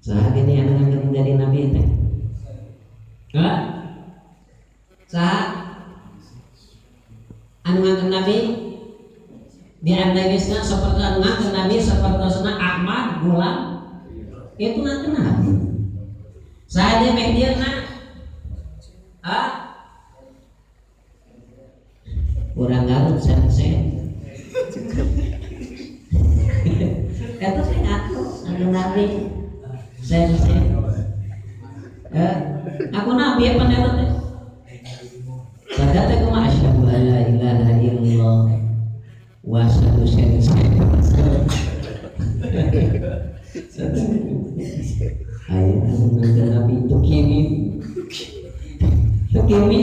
Saha gini anu ngangkat jadi nabi teh? Hah? Saha anu ngangkat nabi? Di antawisna seperti anu ngangkat nabi sapertosna Ahmad Gulam itu ngangkat nabi. Saha dia meh dieuna? Ah? Urang Garut sen-sen. Eta sih ngaku anu nabi sen-sen. Aku nabi apa eta teh? Padahal teh kumaha asyhadu alla ilaha illallah wa asyhadu sen-sen. Ayo anu nabi itu kimi. Itu kimi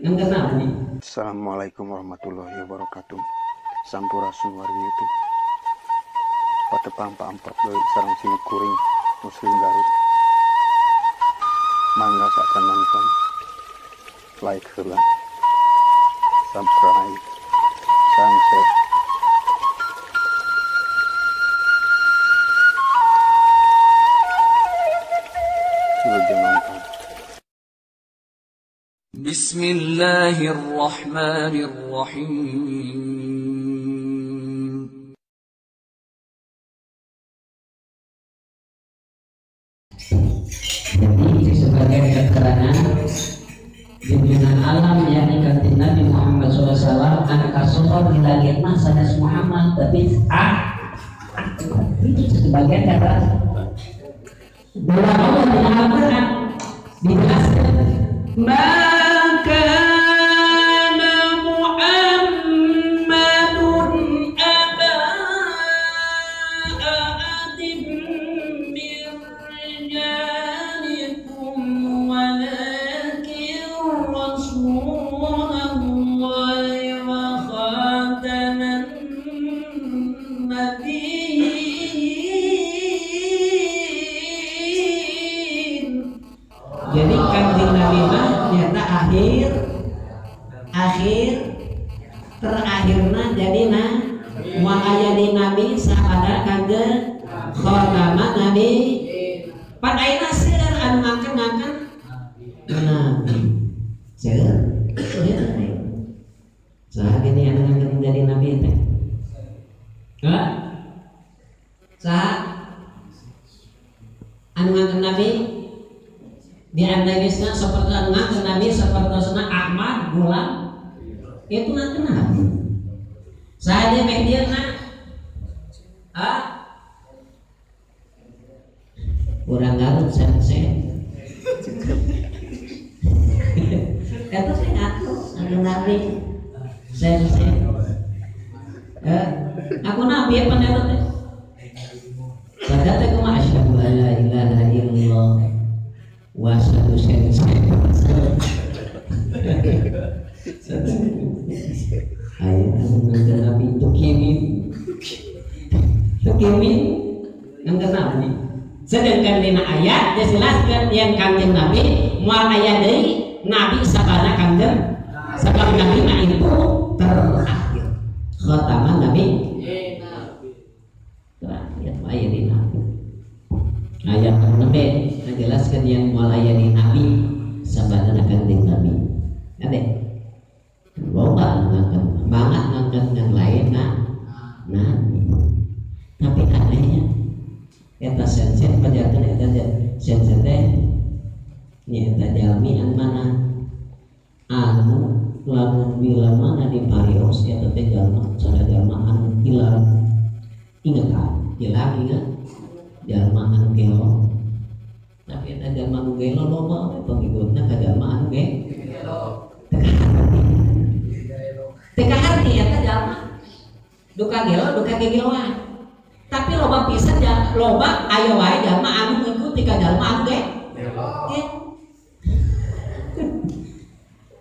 yang nabi. Assalamualaikum warahmatullahi wabarakatuh. Sampurasun wargi YouTube. Patepang paamprok deui sareng sim kuring Muslim Garut. Mangga saacan nonton. Like heula. Subscribe. Sareng share. Wilujeng nonton. بسم الله الرحمن الرحيم. Jadi sebagai keterangan junjungan alam yakni kanjeng Nabi Muhammad SAW anak kasohor di langit mah sanes Muhammad tapi itu sebagian kata bahwa Allah di Al-Quran dijelaskan ma kana Muhammadun aba ahadin min rijalikum walakin rasulullahi wa khataman nabiyyin. Jadi kanjeng Nabi mah nyata akhir terakhirna jadi na moal aya di nabi sapada kanjeng khataman nabi. Pan ayeuna seueur anu ngangkeun-ngangkeun nabi. Seueur. Saha gini anu ngangkeun jadi nabi teh? Hah? Saha anu ngangkeun nabi? Di antawisna seperti anu ngangkeun nabi sapertosna Ahmad Gulam itu ngangkeun nabi. Saha dia meh dieuna? Ah? Urang Garut sen-sen. Eta sih ngaku anu nabi sen-sen. Aku nabi apa eta teh? Padahal teh kumaha asyhadu alla ilaha illallah wa asyhadu sen-sen. Ayo anu ngangkeun nabi itu kimi. Itu kimi ngangkeun nabi. Sedangkan dina ayat dijelaskan yang kanjeng Nabi moal aya deui nabi sabana kanjeng sabab nabi mah itu terakhir khataman nabi terakhir aya di nabi. Ayat nembe ngajelaskeun yang moal aya di nabi sabana kanjeng Nabi. Ade loba ngangkeun banget ngangkeun yang lain nah nabi. Tapi anehnya eta sen-sen pajarkeun eta sen-sen teh nyaeta jalmi anu mana anu lamun bila mana diparios eta teh jalma cara jalma anu hilang ingetan hilang inget jalma anu gelo. Tapi eta jalma anu gelo loba we pengikutna ka jalma anu gelo teu kaharti eta jalma duka gelo duka gegeloan. Tapi loba pisan loba aya wae jalma anu ngikuti ka jalma anu ge.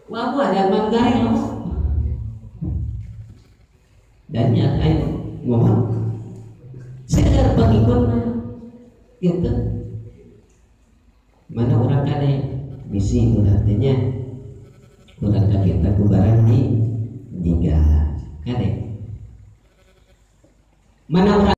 Wah, buah jalma gareng. Dan nyata ayo ngomong. Seueur pengikutna gitu. Mana urang kade bisi urang teh nya. Urang ka kita ku barang di jiga. Kade. Mana urang